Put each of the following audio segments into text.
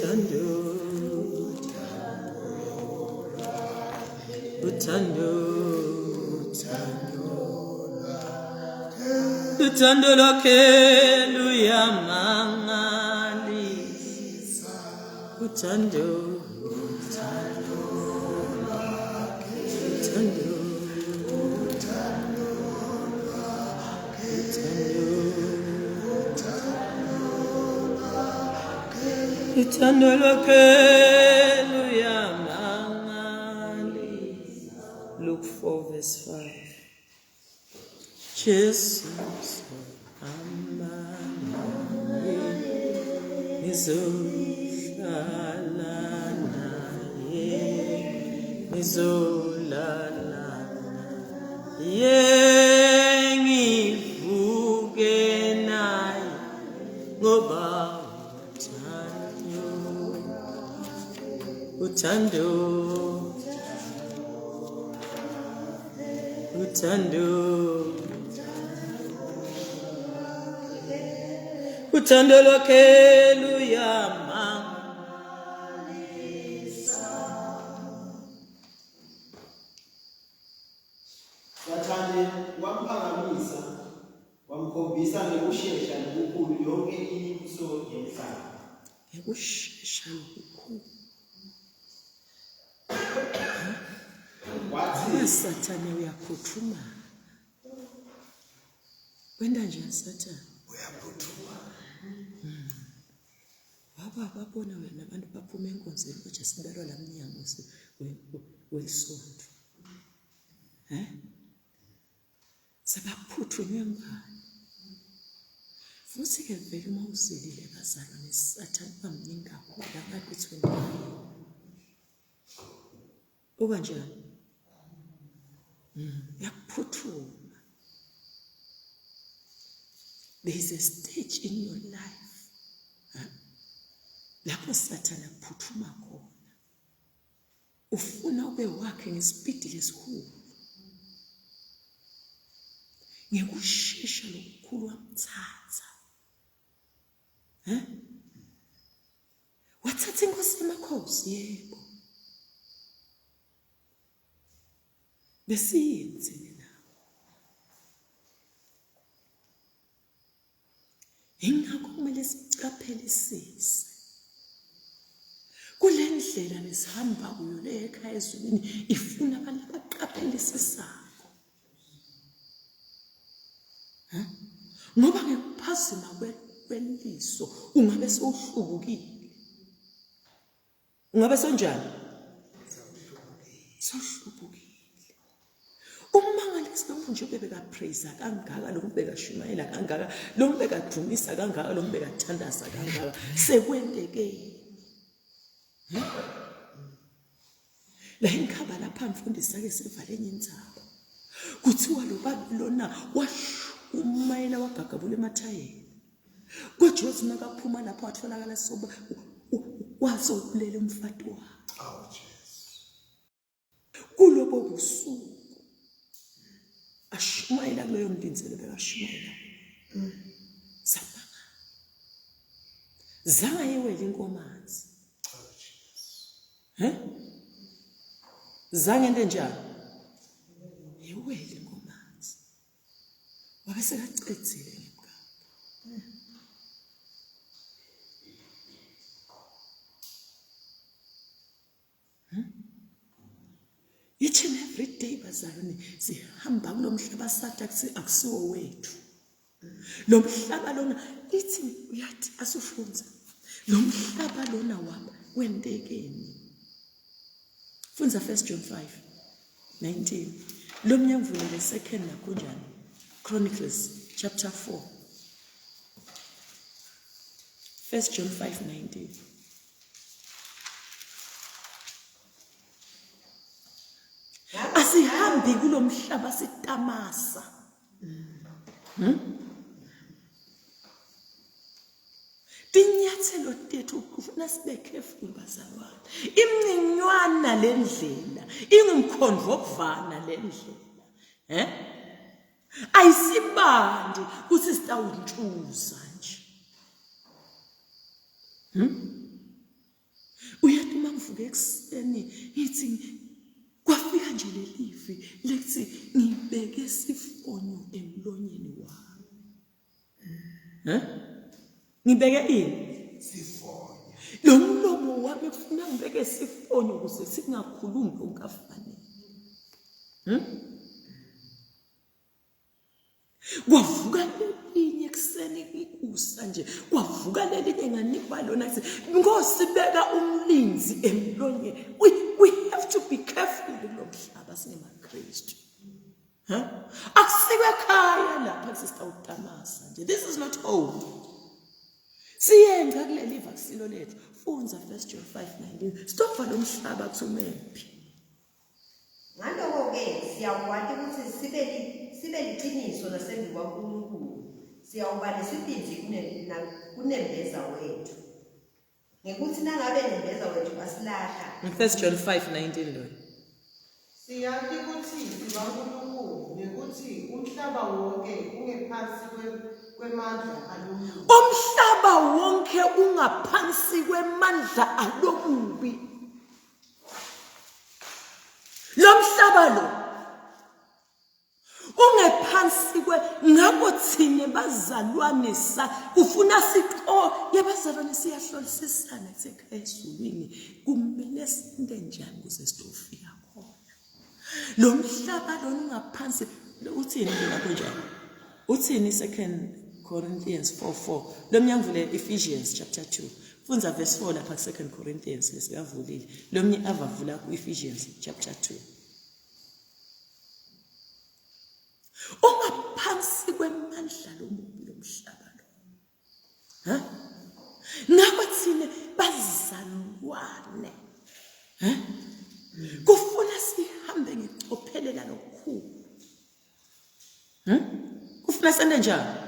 Uthando Uthando Uthando lwakhe luyamangalisa Uthando Uthando Uthando Uthando lwakhe luyamangalisa. Luke 4 verse 5. Jesu hamba naye ngizohlala naye ngizolala naye ngivuke naye ngoba uthando uthando uthando uthando lwakhe luyama Sathane wamphakamisa wamkhombisa ngekushesha lokukhulu yonke imibuso yemhlaba. Ngekushesha lokukhulu. Wathi Sathane uyaphuthuma. Wenda njani Sathane? Uyaphuthuma. Waba babona wena abantu baphuma enkonzweni kodwa sibelwa la mnyango welisonto. Eh? Sebaphuthunywe ngani? Futhi-ke vele uma uzilile bazalwane sathane uba mningi kakhulu angathi ukuthi wena uba njani? Uyakuphuthuma. There is a stage in your life huh? lapho sathane aphuthuma khona ufuna ube wakhe ngesipidi lesikhulu ngekushesha lokukhulu wamthatha eh wathatha inkosi yamakhosi yebo besiyenzini na Ingakho kumele siqaphelisise kule ndlela nesihamba kuyo le ekhaya ezulwini ifuna abantu abaqaphelisisako ngoba ngekuphazima kweliso ungabe sewuhlubukile Ungabe sonjani? Sohlubukile. Ummangalisi lo nje bebekapraise kangaka lo bekashumayela kangaka lo bekadumisa kangaka lo bekathandaza kangaka sekwenteke. La inkhaba lapha mfundisi ake sivale enye indzaba. Kuthiwa lo baba lona washumayela wagagabula emathayela. KoJesu makaphuma lapho watholakala soba wasokulela umfati wakhe. Awu Jesu. Kulobo busuku ashumayela kuleyo mlindzelo bekashumayela. Samanga. Zange yewele inkomazi. Awu Jesu. He? Zange into enjani? Yewele inkomazi. Wabe sekacedzile ngemkakhe. Hmm? Each and every day bazalwane sihamba kulo mhlaba sathi akusiwo wethu. Lo mhlaba lona ithi uyathi asufunza. Lo mhlaba lona waba wentekeni. Funza 1 John 5 19. Lo mnyamvulele second nakunjani? Chronicles chapter 4. 1 John 5 19. Asihambi kulomhlaba sitamasa. Hmm? Tinyathelo tethu kufuna sibe careful bazalwane. Imncinywana lendlela, ingumkhondvo okuvana lendlela. Eh? Ayisibandi kuthi sitawuntshuza nje. Hmm? ngivuke ekuseni ngithi kwafika nje lelivi lethi ngibeke sifonyo emlonyeni wami. Eh? Ngibeke ini? Sifonyo. Lo mlomo wami kufuna ngibeke sifonyo ukuze singakhulumi okungafanele. Kwavuka lelinye ekuseni kusa nje kwavuka lelinye nganikwa lona kuthi Nkosi beka umlinzi emlonyeni. We have to be careful kulo mhlaba singemaKristu. Huh? Akusikwe ekhaya lapha sister uTamasa nje. This is not home. Siyenza kuleli vaksilo lethu. Funza 1 John 5:19. Stop lo mhlaba kuthumephi. Ngaloko-ke siyawukwati kutsi sibe sibe liciniso nasembikwaNkulunkulu, siyawuba nesibindzi kunembeza wetfu. Ngekutsi nangabe nembeza wetfu asilahla. 1 John 5:19 loyo. Siyati kutsi sibaNkulunkulu nekutsi umhlaba wonke ungephansi kwemandla alomubi. Umhlaba wonke ungaphansi kwemandla alomubi. Lo mhlaba lo ungephansi kwe ngakho thina bazalwane sa kufuna sixo yabazalwane siyahlolisisana sekhaya ezulwini kumele sinte njani ukuze sitofika khona lo mhlaba lona ungaphansi uthini ke lapho njalo uthini second Corinthians 4:4 lo mnyango vule Ephesians chapter 2 fundza verse 4 lapha second Corinthians lesikavulile lo mnye avavula ku Ephesians chapter 2 ungaphansi kwemandla lomubi lomhlaba lo ha ngakho thina bazalwane ha kufuna sihambe ngicophelela lokukhulu Kufuna sente njani?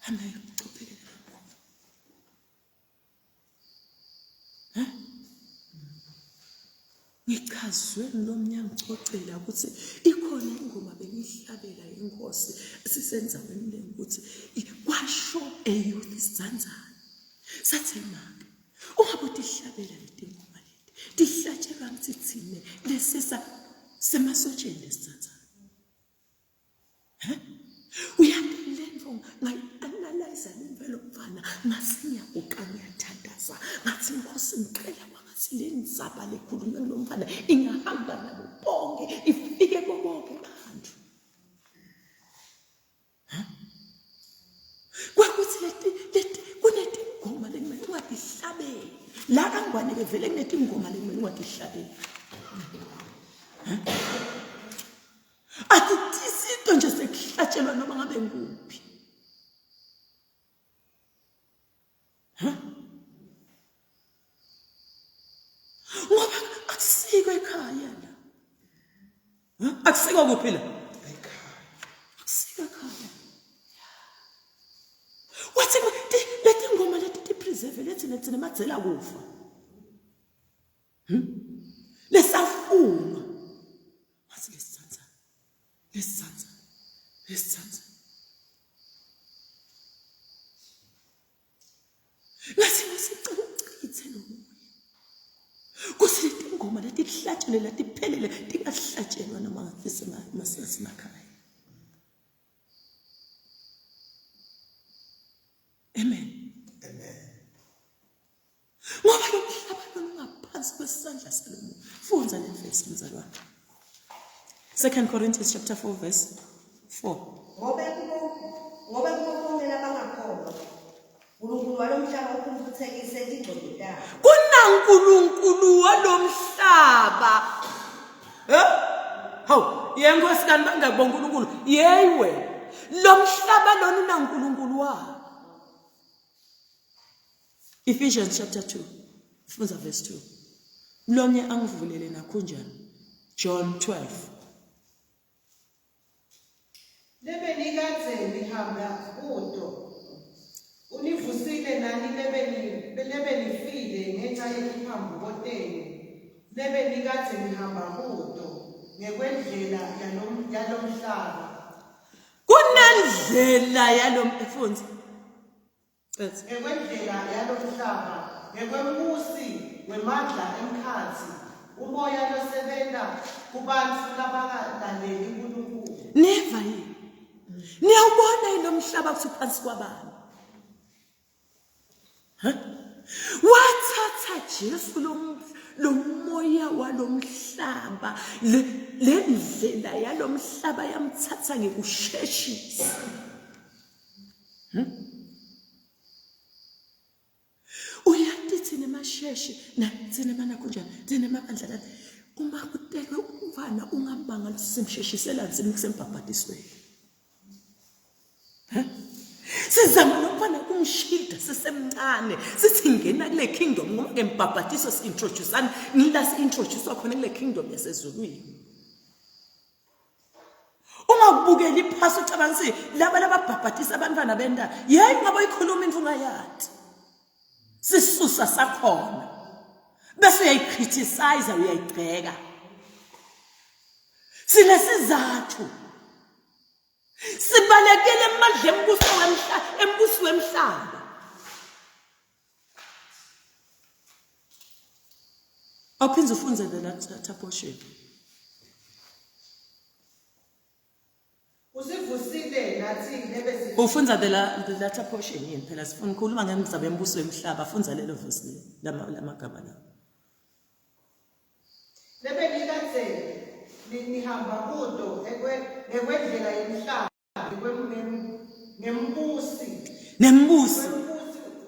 Hambe ngicophelela lokukhulu. Ngichazwe ngilomnyango ngicocela ukuthi ikhona ingoma bengihlabela inkosi sisenzaweni le ukuthi kwasho eyouth isizanzana sathi make ungabe utihlabela letingoma leti tihlatshelwa ngithi thine lesisa semasotsheni lesizanzana Uyathi lento ngayi-analyza lemvelo mfana ngase ngiyaguqa ngiyathandaza ngathi nkosi ngicela kwangathi le ndzaba lekhulunywe kulo mfana ingahamba nabo bonke ifike kubo bonke abantu kwakuthi leti leti kunetingoma lekumele ungatihlabeli la kangwane-ke vele kunetingoma lekumele ungatihlabeli Athi isinto nje sekuhlatshelwa noma ngabe ngikuphi. Ha? Ngoba akusiko ekhaya la. Ha? Akusiko kuphi la? Akusiko ekhaya. Wathi leti ngoma leti ti preserve leti leti nemadzela kufa. Lesafunga Wathi lesitsandza. Lesitsandza. Lesitsandza. Ngathi ngisicela uchithe lo moya. Kuthi letingoma letihlatshelwe latiphelele tingahlatshelwa noma masemakhaya. Amen. Amen. Ngoba lo mhlaba lona ungaphansi kwesandla salomuntu. Fundza le verse mzalwane. 2 Corinthians chapter 4 verse 4. Ngobe kubo ngobe kubo bonke labangakholwa uNkulunkulu walomhlaba uphumputhekise tingqondo tabo. KunaNkulunkulu walomhlaba. Eh? Hawu, yenkosi kanti bangakubonga uNkulunkulu. Yeyi wena. Lo mhlaba lona unaNkulunkulu wawo. Ephesians chapter 2 funza verse 2 lonye angivulele nakho njani John 12 Lebenikadze nihamba kuto univusile nani lebenifile ngenxa yetiphambuko tenu lebenikadze nihamba kuto ngekwendlela yalomhlaba kunendlela yalomfunzi Ngekwendlela yalomhlaba. Ngekwembusi wemandla emkhatsi, umoya losebenta kubantfu labangalaleli Nkulunkulu. Neva yini? Niyawubona yini lo mhlaba ukuthi uphansi kwabani? Wathatha Jesu lo moya walomhlaba le ndlela yalomhlaba yamthatha ngekusheshisa. Uyati thina emasheshi nathina emanakhunjani thina emabandla lana uma kutelwe umfana ungamanga simsheshisela nsimini kusembhabhadisweni. Sizama nomfana kumshida sisemncane sithi ngena kule kingdom ngoba ngembhabhadiso si-introduce-ana ngila si-introduce khona kule kingdom yasezulwini. Ungakubukeli iphasi ucabanga ukuthi laba lababhabhadisa abantwana benda yeyi ngabe uyikhuluma into ungayati. Sisusa sakhona bese uyayicriticize uyayigxeka. Sinesizathu Sibalekele emandla embuso wemhlaba, embusi wemhlaba. Awuphinde ufunze the latter portion. Usivusile nathi lebesi Ufunza the, la, the latter portion yini phela sifuna ukukhuluma ngemzaba yembuso wemhlaba funza lelo verse lama lamagama lawo. Lebenikadze nihamba kuto ngekwendlela yemhlaba ngembusi nembusi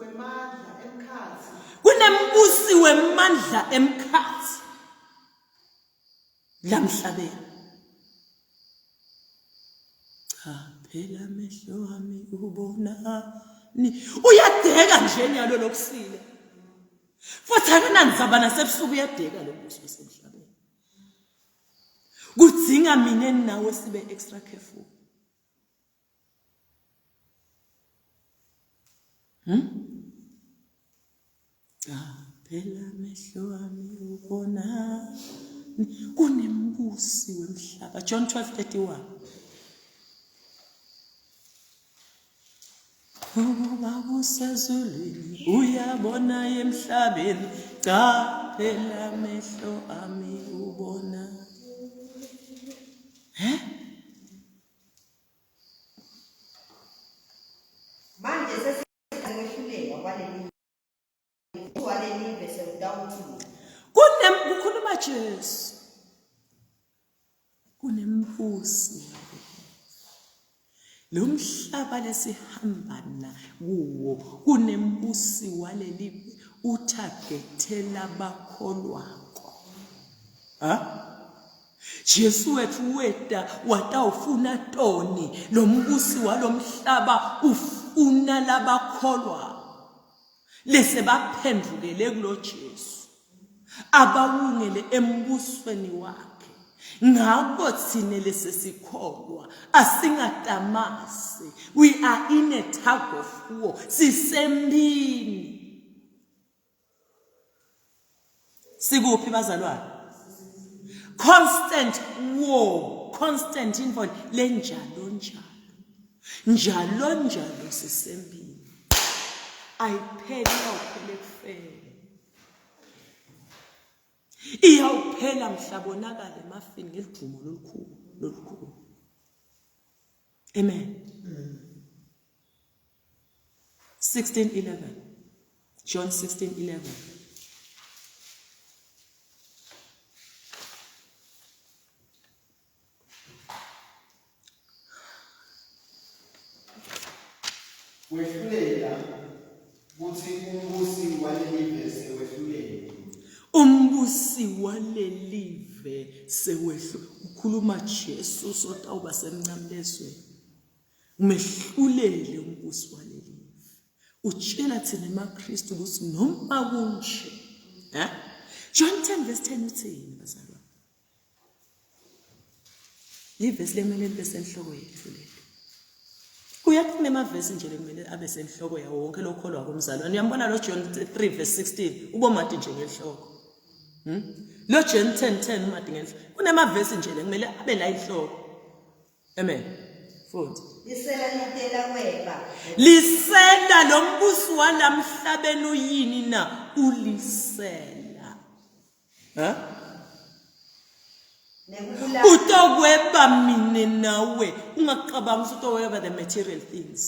wemandla emkhathi kunembusi wemandla emkhathi lamhlabeni cha phela amehlo ami ubonani uyadeka nje nyalo lokusile Futhi akanandzaba nasebusuku uyadeka lo mbuso wasemhlabeni. Kudzinga mina nawe sibe extra careful. Cha phela amehlo ami ubona kunembusi wemhlaba. John 12:31. Ubaba usezulwini uyabona emhlabeni cha phela amehlo ami ubona he Manje sesikwehlulela kwaleli walelive sewutawuthini? Kunem kukhuluma Jesu Kunembusi lo mhlaba lesihamba na kuwo kunembusi waleli uthagethela bakholwako ha Jesu wethu weta watawufuna toni lo mbusi walomhlaba ufuna labakholwa lese baphendukele kulo Jesu abawungele embusweni wakhe ngakho thina lesesikholwa asingatamasi we are in a tug of war sisempini sikuphi bazalwane constant war constant info lenjalo njalo njalo njalo sisempini ayipheli awuphele kufeni Iyawuphela mhla bonakala emafini ngelidumo lolukhulu lolukhulu. Amen. 16:11 John 16:11 Wehlulela kutsi umbusi walelive sewehlulelwe. Umbusi walelive sewehlu kukhuluma Jesu sotawuba semncamlezweni. Umehlulele umbusi walelive. Utshela thina emaKristu ukuthi noma kunje, eh? John 10 verse 10 uthini bazalwane? Livesi lemele libe senhloko yethu leli. Kuyathi kunemavesi nje lekumele abe senhloko yawo wonke lokholwa komzalwane. Uyambona lo John 3 verse 16 ubomati nje ngenhloko. Lo John 10 10 umati ngenhloko. Kunemavesi nje lekumele abe la inhloko. Amen. Fundza. Lisela litela kweba. Lisela lombusi walamhlabeni uyini na? Ulisela. Ha? Nekubulala. Utokweba mina nawe. Ungacabanga ukuthi utokweba the material things.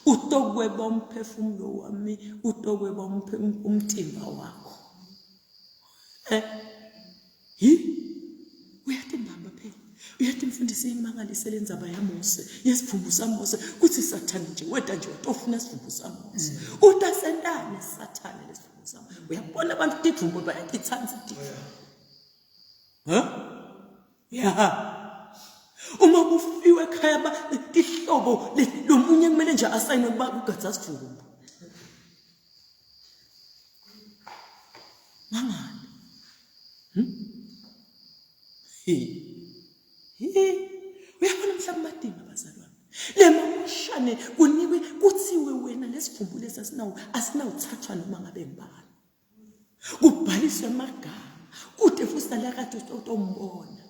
Utokweba umphefumulo wami, utokweba umtimba wakho. Eh? Hi? Uyatimbamba phela. Uyathi mfundisi imangalise le ndzaba yaMose, yesivumbu saMose, kuthi sathane nje weda nje utofuna isivumbu saMose. Utasentane sathane lesivumbu saMose. Uyabona abantu tidvumbu bayatitsandza tidvumbu. Ha? Ya. Uma kufiwe ekhaya ba tihlobo lomunye kumele nje asayine kuba kugadza sidvumbu. Mangani. Hi. Hi. Uyabona mhlawumbe madinga bazalwane. Le mamushane kunikwe kuthiwe wena lesivumbu lesi asinawo asinawuthathwa noma ngabe ngubani. Kubhaliswe amagama kude futhi nalakade utombona.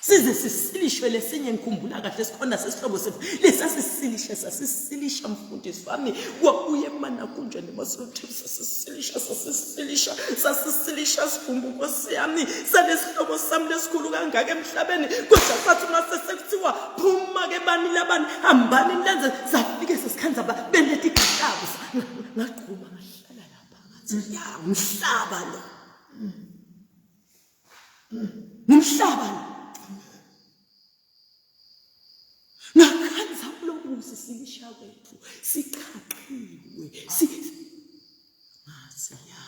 Size sisilishwe lesinye ngikhumbula kahle sikhona sesihlobo sethu lesasisilisha sasisilisha mfundisi wami kwabuye mana kunje nemasothi sasisilisha sasisilisha sasisilisha sivumbu nkosi yami salesihlobo sami lesikhulu kangaka emhlabeni kodwa sathi uma sesekuthiwa phuma ke bani labani hambani nilenze safike sesikhanza benethe igatabo ngagquma ngahlala lapha ngathi ya umhlaba lo ngumhlaba lo ngakhanza kulokusi silisha kwethu siqhaqhiwe si ngathi ya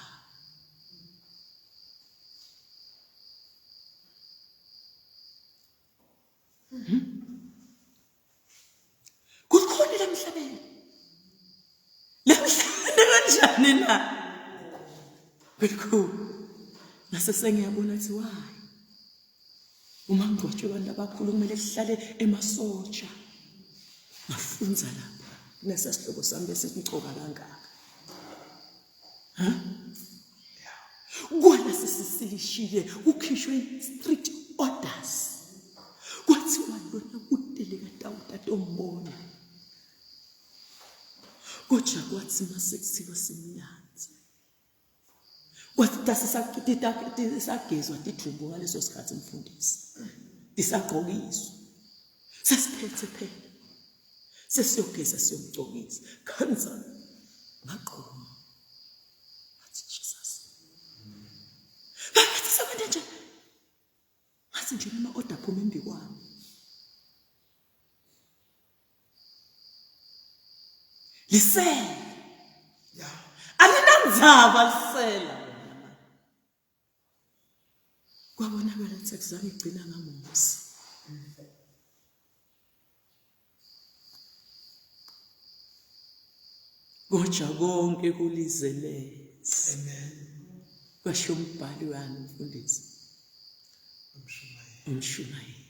Kukhona la emhlabeni. La emhlabeni kanjani na? Kukhona. Ngase sengiyabona ukuthi why. Uma ngigcotshwe abantu abakhulu kumele kuhlale emasotsha. Ngafunza lapha. Nesa sihlobo sami besimcoka kangaka. Ha? Kwala sesisilishile kukhishwe strict orders. Kwathiwa lona uteleka tawutatombona. Kodwa kwathi mase kuthiwa simlanze. Kwathi tasisagezwa tidumbu ngaleso sikhathi mfundisi. Tisagqokiswa. Sesiphethe phela. Sesiyogeza siyomgcokisa. Khanza ngaqoma. Ngathi Jesus. Ngathi sekwente nje. Ngathi nje noma order phuma embi kwami. Lisela. Yeah. Alinandzaba lisela. Kwabonakala ukuthi akuzange igcina ngaMose. Kodwa konke kulizeleze. Amen. Kwasho umbhali wami mfundisi. Umshumayeli. Umshumayeli.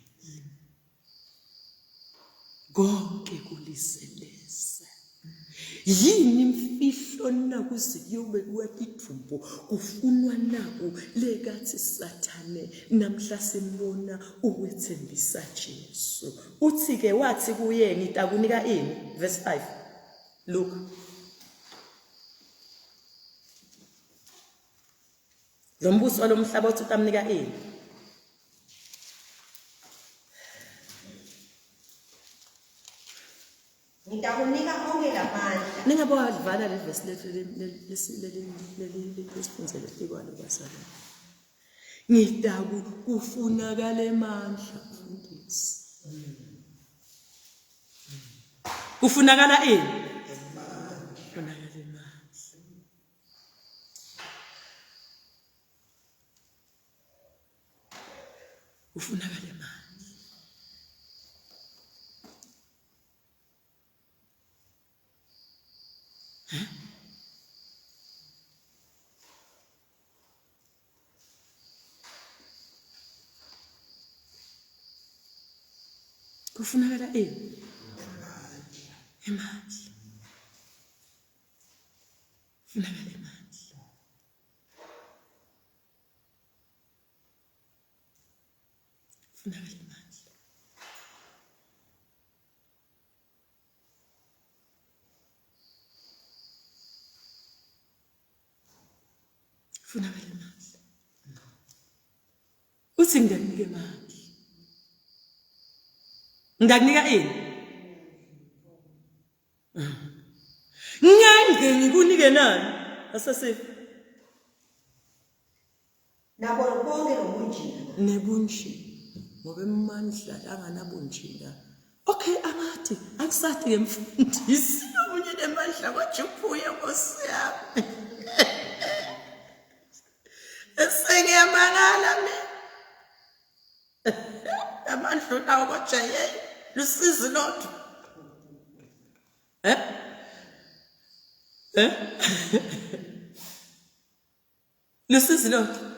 Konke kulizeleze. Yini imfihlo na kuze kuyobe kuwetidvumbu kufunwa naku lekathi sathane namhla simbona ukwethembisa Jesu. Uthi ke wathi kuye ngitakunika ini verse 5 Luke Lo mbuso walomhlaba uthi utamnika ini? Ngitakunika onke lamandla. Ningabowalivala le verse lethu leli lesifundzele tikwalo bazalwane. Ngitaku kufunakala emandla mfundisi. Kufunakala ini? Kufunakala emandla. Kufunakala imali. Kufunakala ini? Imali. Kufunakala imali. Kufunakala amandla. Uthi ngiyakunika amandla. Ngiyakunika ini? Ngeke ngikunike nani? Asasifa. Nabo bonke lobunjinga. Nebunjinga. Ngoba emandla anganabunjinga. Okay, angathi akusathi ke mfundisi omunye nemandla kwajuphuye nkosi yami. Sengiyamangala mina. Amandla unawo kodwa yeyi lusizi lodwa. Eh? Eh? Lusizi lodwa.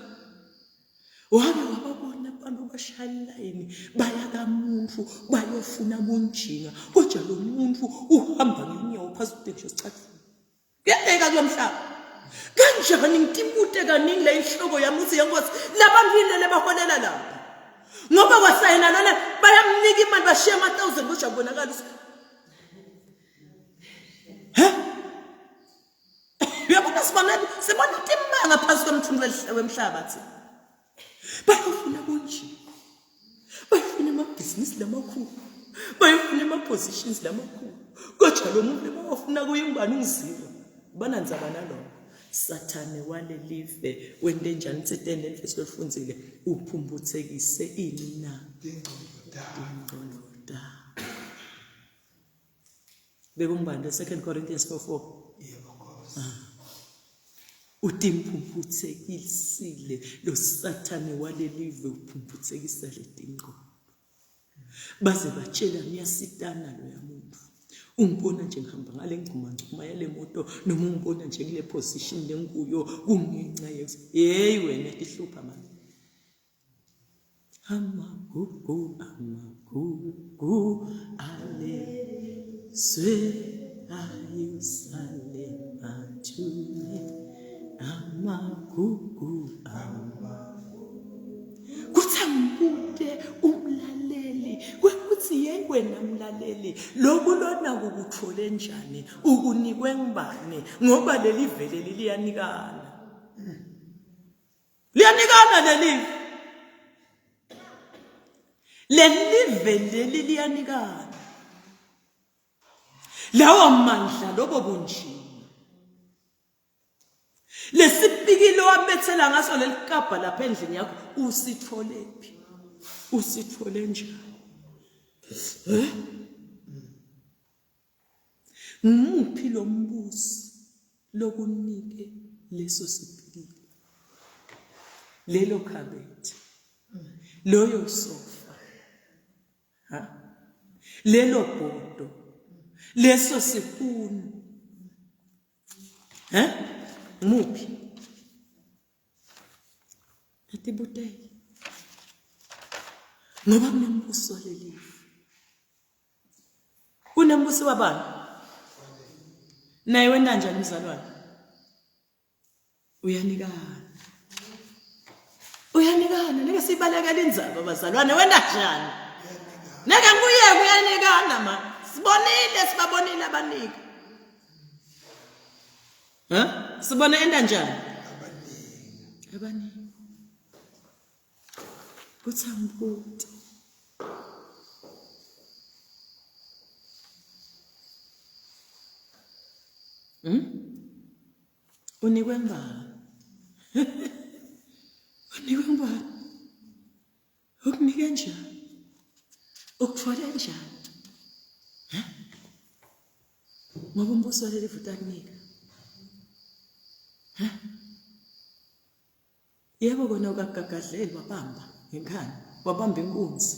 Wake wababona abantu bashaya ilayini baya kamuntu bayofuna bunjinga kodwa lo muntu uhamba ngenyawo phansi kude ngisho sicathulo. Kuyabheka kulo mhlaba. Kanjani ngitibute kaningi le inhloko yami uthi yenkosi labantu yini baholela lapha. Ngoba kwasayena lona bayamnika imali bashiya ama 1000 kodwa kubonakala ukuthi He? Uyabona sibona sibona imanga phansi komthunzi wemhlabathi. Bayofuna kunje. Bayofuna amabhizinisi lamakhulu. Bayofuna ama-positions lamakhulu. Kodwa lo muntu bawafuna kuye ngubani ungiziwe. Banandzaba nalona. Sathane walelive wente njani sitende leli lolifundzile uphumputhekise ini na? Ingqondo tabo. Bekumbani 2 Corinthians 4:4. Yebo Nkosi. Ah. Utimphumphutsekisile lo sathane walelive uphumphutsekisa letingqondo. Baze batshela niyasitana loya muntu. Ungibona nje ngihamba ngale ngcuma ngcuma yale moto noma ungibona nje kule position lenkuyo kungenxa yekuthi hey wena tihlupha manje. Amagugu, amagugu alezwe ayosale mathule. Amagugu, kuthi angibute umlaleli kwekuthi yeyi wena mlaleli loku lona kukuthole njani ukunikwe ngubani ngoba leli vele liyanikana Liyanikana leli. Lelive leli liyanikana. Lawo mandla lobo bunjinga. Lesipikilo wabethela ngaso lelikabha lapha endlini yakho usitholephi? Usithole njani? Eh? Ngumuphi lo mbusi lokunike leso sipikili, lelo khabethe, loyo sofa, ha? Lelo bhodo, leso sipunu, he? Ngumuphi? Atibutele ngoba kunembuso lelifa Kunembusi wabani? Naye wena njani mzalwane? Uyanikana. Uyanikana, nike sibalekela indzaba bazalwane wena njani? Neke ngikuyeke uyanikana ma. Sibonile sibabonile abanika. Ha? Sibone enda njani? Abaningi. Abaningi. Kuthi angibuti. Unikwe ngubani? Unikwe ngubani? Ukunike njani? Ukuthole njani? Ngoba umbuso waleli vuta kunika. Yebo kona ukagagadleli wabamba ngenkani, wabamba inkunzi,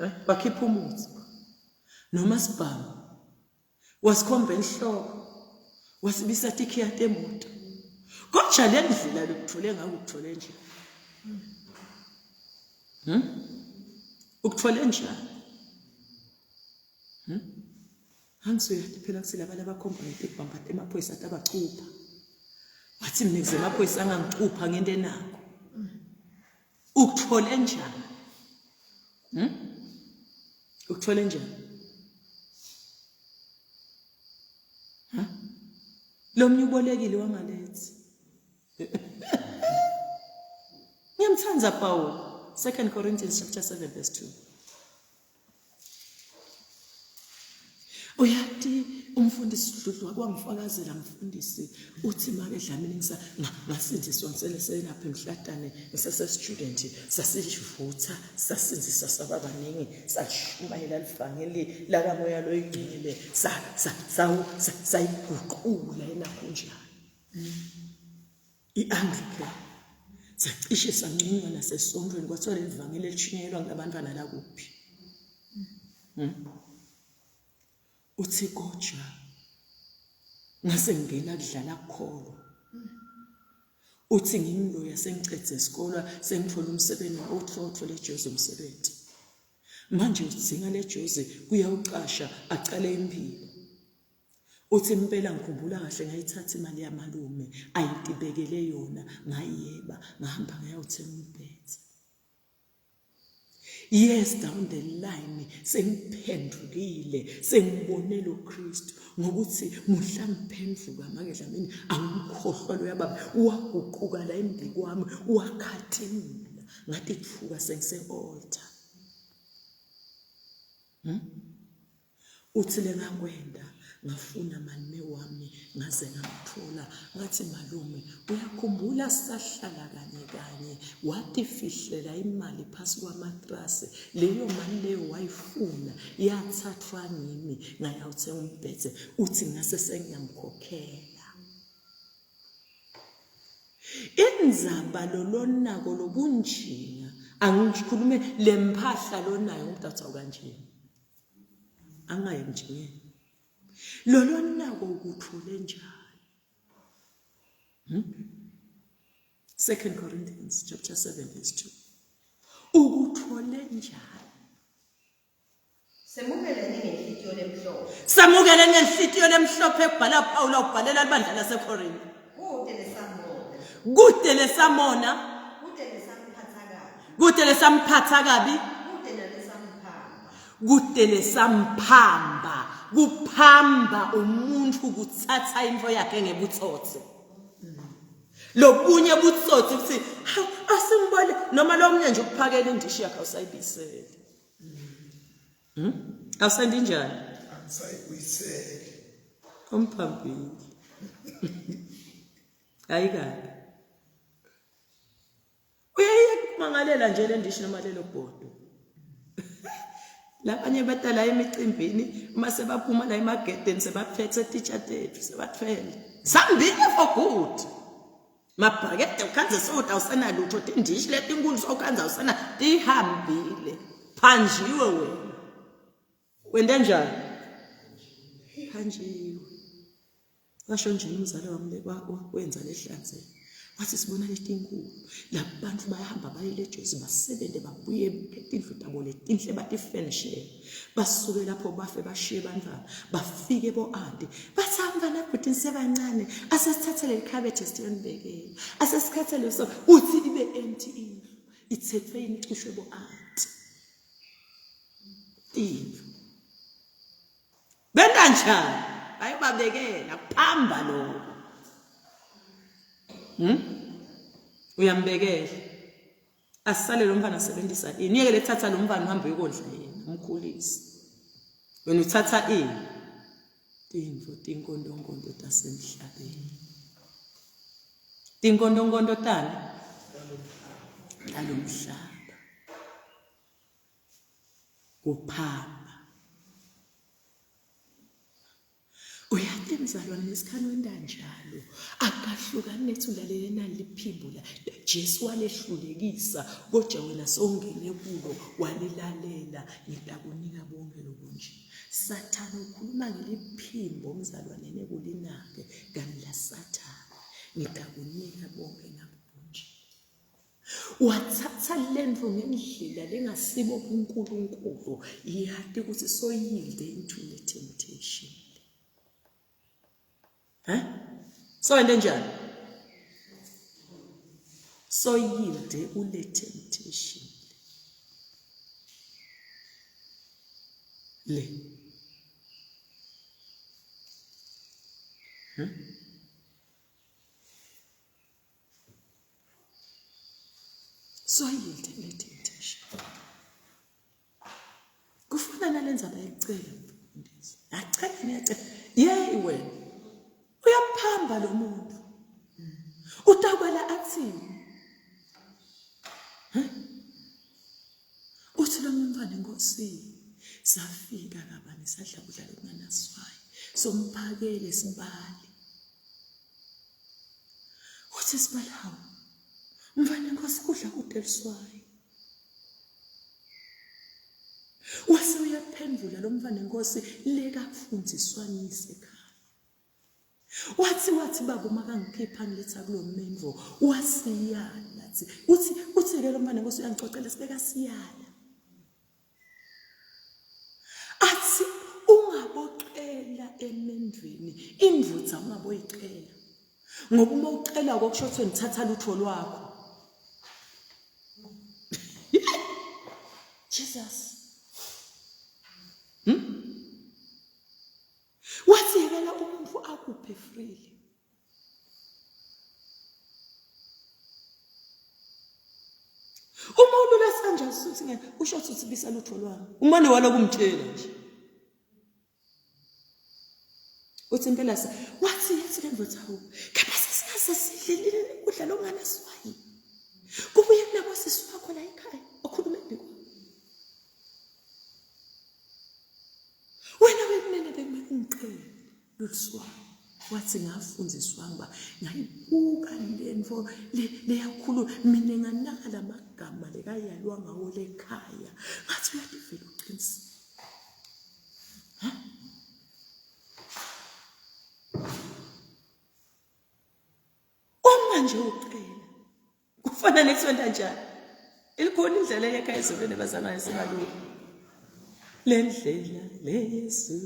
eh, wakhipha umuthi noma sibhamu wasikhomba enhloko wasibisa tikhiya temoto kodwa le ndlela lokuthole ngayo ukuthole nje Ukuthole njani? Angisuyati phela kuthi laba labakhomba ngetibhamba emaphoyisa athi abacupha. Wathi mina kuze emaphoyisa angangicupha ngento enakho. Ukuthole njani? Ukuthole njani? Ha? Lo mnye ubolekile wangalethi. Uyamthanda Paul. 2 Corinthians chapter 7 verse 2. Uyati umfundisi Dludlu wakwangifakazela mfundisi uthi make Dlamini ngisa ngasindiswa ngisele selapha emhlatane ngisase student sasivutha sasindiswa saba baningi sashumayela livangeli lakamoya loyingcwele sa sa sayiguqula enakhunjani i-Anglican sacishe sanqunywa nasesontweni kwathiwa leli vangeli elishunyayelwa kulabantwana lakuphi. Uthi koja ngase ngingena kudlala kukholwa. Uthi ngimloya sengicedze isikole sengithola umsebenzi uthi uthole eJozi umsebenzi. Manje udzinga leJozi kuyawuqasha aqale impilo. Uthi impela ngikhumbula kahle ngayithatha imali yamalume ayitibekele yona ngayeba ngahamba ngayothenga umbhede. Years down the line sengiphendukile sengibone lo Kristu ngokuthi muhla ngiphenduka make Dlamini angimkhohlwa loya baba waguquka la embi kwami wakhathimula ngathi thuka sengise altar. Uthi lengakwenda ngafuna malume wami ngaze ngamthola ngathi malume uyakhumbula sahlala kanye kanye watifihlela imali phasi kwamatrasi leyo mali leyo wayifuna yathathwa ngimi ngayawuthenga umbhede uthi ngase sengiyamkhokhela Indzaba lolonako lobunjinga angikhulume lemphahla lonayo umntatha kanje angayi emjingeni lolonako ukuthole njani? 2 Corinthians chapter 7 verse 2 ukuthole njani? Semukeleni ngenhlitiyo lemhlophe. Samukele ngenhlitiyo lemhlophe kubhala Pawula ubhalela libandla laseKorinte. Kude lesamona. Kude lesamona. Kude lesamphatha kabi. Kude lesamphatha kabi. Kude nalesamphamba. Kude lesamphamba. Kuphamba umuntu kuthatha into yakhe ngebutsotsi. Lobunye butsotsi kuthi asingibone noma lomnye nje ukuphakela indishi yakhe awusayibiseli. Awusendi njani? Angisayibuyiseli. Umphambili. Hayi kabi. Uyayeka ukumangalela nje le ndishi noma lelo bhodo. Labanye batala emicimbini uma sebaphuma la emagedeni sebaphethe titsha tethu sebathwele. Sambile for good. Mabhakede ukhanze soda awusenalutho tindishi letinkulu sokhanze awusena tihambile. Phanjiwe wena. Wente njani? Phanjiwe. Washo nje umzala wami wenza lehlanzeka. Wathi sibona leti inkulu labantu bayahamba baye leJozi basebenze babuye tindlu tabo letinhle batifenishele basuke lapho bafe bashiye bantwana bafike bo-anti bathi abantwana bhuti nisebancane asesithathe leli khabethe siyonibekela asesikhathele so uthi ibe empty indlu ithethwe imicushwe bo-anti indlu Benta njani? Bayobabekela kuphamba lokho. Uyambekela. Asale lo mfana asebenzisa ini. Yeke lethatha lo mfana uhambe uyokondla yena, umkhulise. Wena uthatha ini? Tintfo tinkontonkonto tasemhlabeni. Tinkontonkonto tani? Talomhlaba. Kuphamba. Uyati mzalwane ngesikhathi wenta njalo akahlukani nethi ulalele nali liphimbo la Jesu walehlulekisa kodwa wena sowungene kulo walilalela ngitakunika bonke lobunje. Sathane ukhuluma ngeliphimbo mzalwane nekulinake kani la Sathane ngitakunika bonke ngabo bunje. Wathatha lento ngendlela lengasibo kuNkulunkulu yati ukuthi soyilde into le temptation. Eh? So into enjani? Soyilde kule temptation. Le. Soyilde le temptation. Kufana nalendzaba yekucela mfundisi. Yacela niyacela. Yeyi wena. Uyaphamba lo muntu. Utakwela athini? Uthi lo mntwana inkosi safika kabani sadla kudla lokunganaswayi somphakele sibali. Uthi sibali hawu mfana inkosi kudla kude luswayi. Wase uyaphendula lo mfana inkosi lekafundiswa ngise ekhaya. Wathi wathi baba uma kangikhipha ngiletha kulo mendvo wasiyala thi uthi uthi ke lo mfana inkosi uyangixoxela sibeka siyala. Athi ungabocela emendvweni indvodza ungaboyicela ngoba uma ucela kokusho ukuthi ngithatha lutho lwakho. Jesus. Wathi yekela umuntu akuphe freely. Uma ulula sanje suthi ngeke usho ukuthi bisa lutho lwami. Umane walokumtshela nje. Uthi impela sa wathi yathi le ndoda hawu kepha sesingaze sidle ukudla lokunganaswayi. Kubuye kunabo sisi wakho la ekhaya okhuluma embi kwakho. Wena wekunene bekumele ungiqele luluswayo. Wathi ngafundiswa ngiba ngayibuka lento leyakhulu mina nganaka lamagama lekayalwa ngawo lekhaya ngathi uyadivela uqinisile. Uma nje ucela kufana nekusonta njani ilikhona indlela eyakha ezulwini bazalwane singalula le ndlela leyesu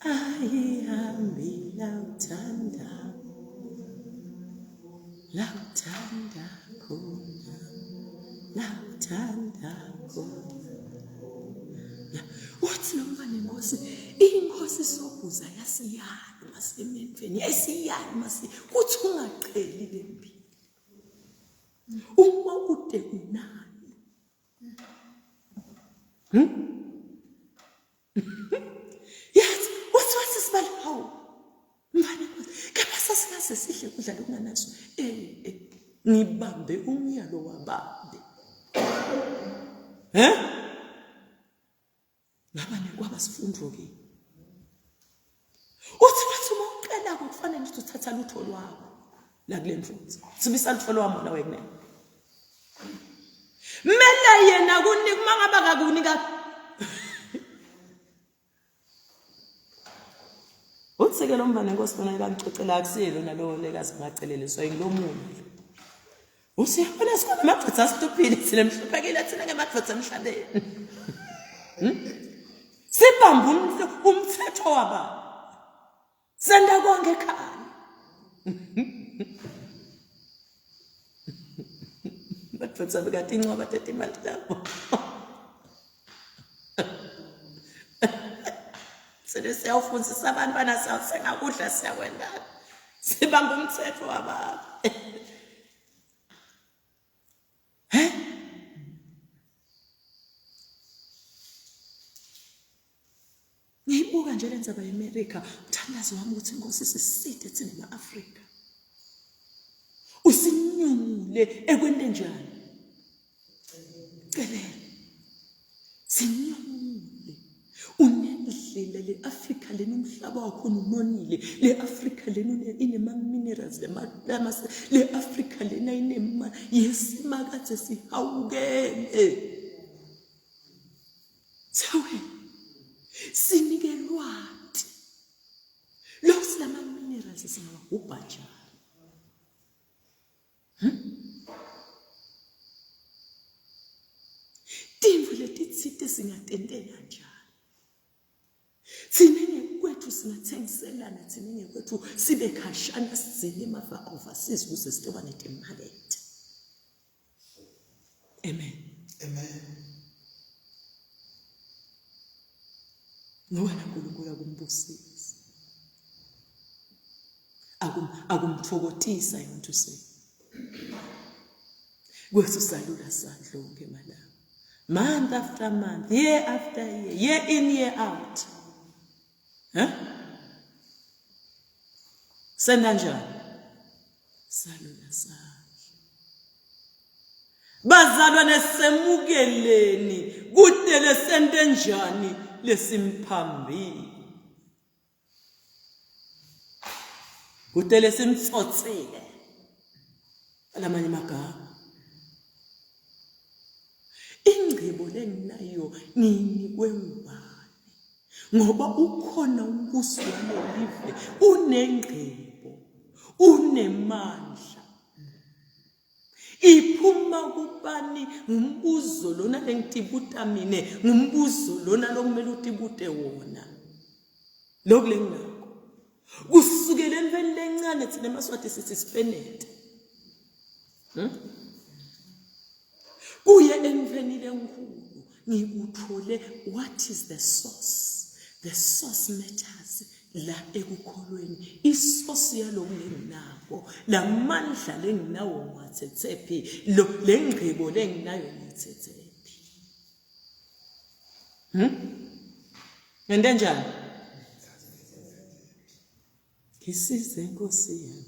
ayihambi lawuthanda lawuthanda khona lawuthanda khona wathi lo mfana inkosi inkosi sobhuza yasiyala masemendveni yayisiyala masi kuthi ungaqheli lembili uma ude unayo Yathi wathi wathi sibali hawu mfana kepha sasingaze sidle kudla lokunganaso eh, eh ngibambe umyalo wababe eh ngaba nekwaba sifundo ke uthi wathi uma uqela kufanele ukuthi uthatha lutho lwakho la kule mfundisi sibisa lutho lwami wena wekunene mele yena kunika uma ngaba kakunika uthi-ke lo mfana enkosi lona bangicocela akusiye lona lowo lekazi ngacelele so ngilomunye uthi yabona sikhona amadvodza asituphile thina mhluphekile thina ngemadvodza emhlabeni sibambe umthetho waba senda konke ekhaya madvodza bekade incwaba tete imali labo sele siyawufundisa abantwana siyawuthenga kudla siyakwendana sibamba umthetho wababa he ngiyibuka nje le ndzaba yeMerika umthandazo wami ukuthi inkosi siside thina ma-Afrika usinyumule ekwente njani celele sinyumule unendlela le Afrika lena umhlaba wakhona unonile le Afrika lena inema-minerals le Afrika lena inema yesimakathe sihawukele Sawena sinike lwati lokuthi lama minerals singawagubha njani. Tintfo letitsite singatentela njani? Thina ngekwethu singathengiselana thina ngekwethu sibe khashana sigcine emava overseas ukuze sitoba netimakethe. Amen. Amen. Ngoba naNkulunkulu akumbusisi. Akum akumthokotisa you want to say. Kwethu salula sandla onke malanga. Month after month, year after year, year in, year out. Huh? Senda njani? Salula sandla. Bazalwane semukeleni kude lesente njani lesimphambili. Kude lesimtsotsile. Alamanye amagama. Ingcebo lenginayo ngiyinikwe ngubani? Ngoba ukhona umbusi walelive unengcebo, unemandla. Iphuma kubani ngumbuzo lona lengitibuta mine ngumbuzo lona lokumele utibute wona. Lokhu lenginakho. Kusukela entweni lencane thina emaSwati sithi sipenete. Kuye entweni lenkulu ngikuthole what is the source? The source matters la ekukholweni. Isource yaloku lenginako, lamandla lenginawo ngiwathethephi, lo lengqibo lenginayo ngiyithethephi. Ngente njani? Ngisize Nkosi yami.